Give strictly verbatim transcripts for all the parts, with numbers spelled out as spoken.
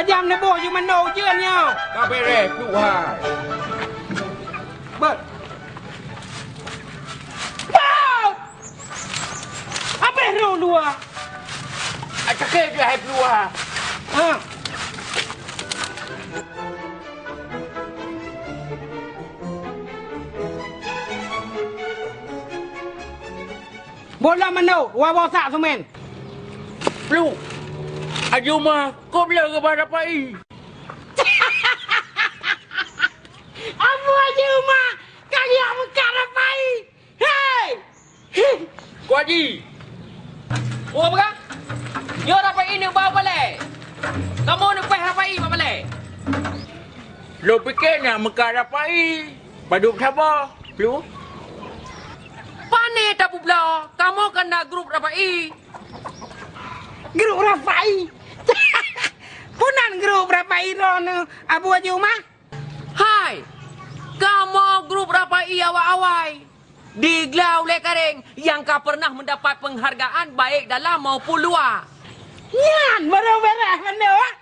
Jam neuboh ju mano ujeuen nyoe. Ka beres, Pluek hai. Beuet. Beuet! Abéh rôh luwa. Atakée jih hai Pluek hai. Ha. Boh lam mano, wa boh sak seumén. Pluek. Aju mah, kop le geuba rapai. Abu Haji Uma, ka geujak meukat rapai. Hei! Ku Haji. Oh, peugah. Nyoe rapai neuba balée. Kamoe neupéh rapai bak balée. Lôn pike na meukat rapai. Padub saboh, Pluek. Pane tapeubloe, kamoe kan na grup rapai. Grup rapai? Peue nan grup rapai droeneuh, Abu Haji Uma? Hai, kamoe grup rapai awai-awai. Diglau lé Karéng nyang ka pernah mendapat penghargaan baik dalam maupun luar. Nyan baru beres mandum, ah.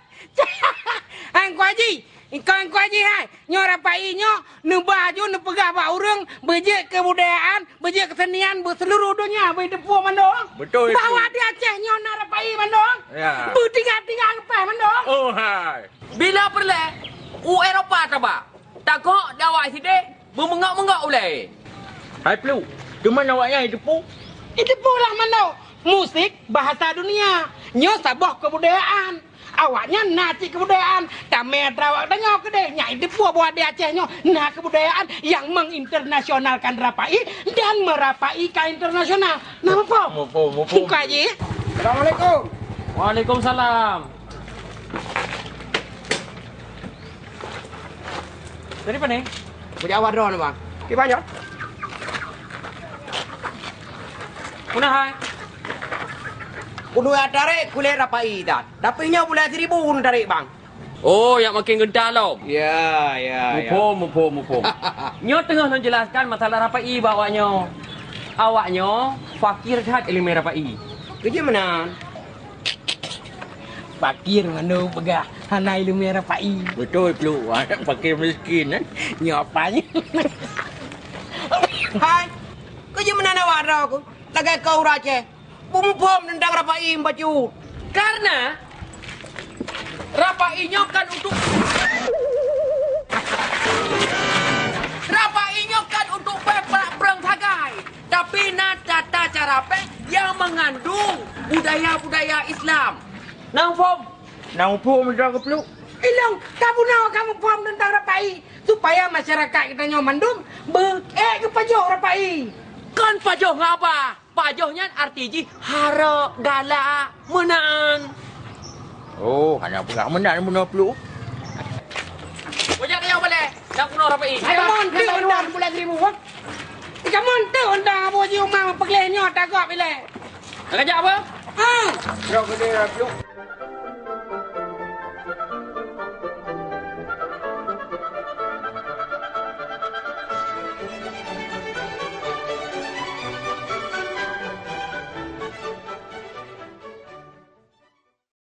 Hai Teungku Haji, engkau Teungku Haji hai, nyoe rapai nyoe neuba ju neupeugah bak ureuëng beujeuet keubudayaan, beujeuet keusenian beuseuluruh donya beuteupeue mandum. Betul itu. Bahwa di Aceh nyoe na rapai mandum. Ya. Beutinggai-tinggai leupah mandum. Oh hai. Bila peureulée u Eropa taba, tagok di awak sideh, beumeungok-meungok ulée. Hai Pluek, teuma awaknyan jiteupeue? Jiteupeue lah manoe. Musik bahasa dunia. Nyoe saboh keubudayaan. Awaknyan na cit keubudayaan. Tamé atra awak tanyoe keudeh. Nyak jiteupeue bahwa di Aceh nyoe na keubudayaan nyang menginternasionalkan rapai dan merapaikan internasional. Nah, muphom? Muphom, muphom. Buka je. Assalamualaikum. Waalaikumsalam. Dari mana? Bujak Wadon, Bang. Di mana? Puna hai? Kudu tarék kulét rapai tan. Tapi nyoe buleuen siribèe tarék, Bang. Oh, nyang makin genta lom. Ya, ya, ya. Muphom, muphom, muphom. Nyoe teungoh lôn jelaskan masalah rapai bak awak nyoe. Awak nyoe fakir that ileumèe rapai. Keu jih meunan. Fakir mandum peugah hana ileumèe rapai. Beutôi, Pluek. Fakir miskin, eh? Nyoe apa nyoe? Hai, keu jih meunan awak droe ku, lagèe keu ureueng Aceh. Beuphom teuntang rapai bacut. Karena rapai nyoe kan untuk, rapai nyoe kan untuk peuprang sagai. Tapi na tata cara péng nyang mengandung budaya-budaya Islam. Na muphom? Na muphom, Pluek? Ilong, ka bunoe kamoe phom teuntang rapai, supaya masyarakat geutanyoe mandum beu-, ék geupajoh rapai. Kon pajoh ngaba. Pajoh nyan arti jih harok, galak, meunan. Oh, hana peugah meunan bunoe, Pluek. Bujak nyoe balèe, nak bunoe rapai. Hai, kamoe teuh undang bulan seribu, ha? Kamoe teuh undang Abu Haji Umar peugleh nyoe tagok bilèe. Nak kajak apa? Ha. Rok gede, Pluek.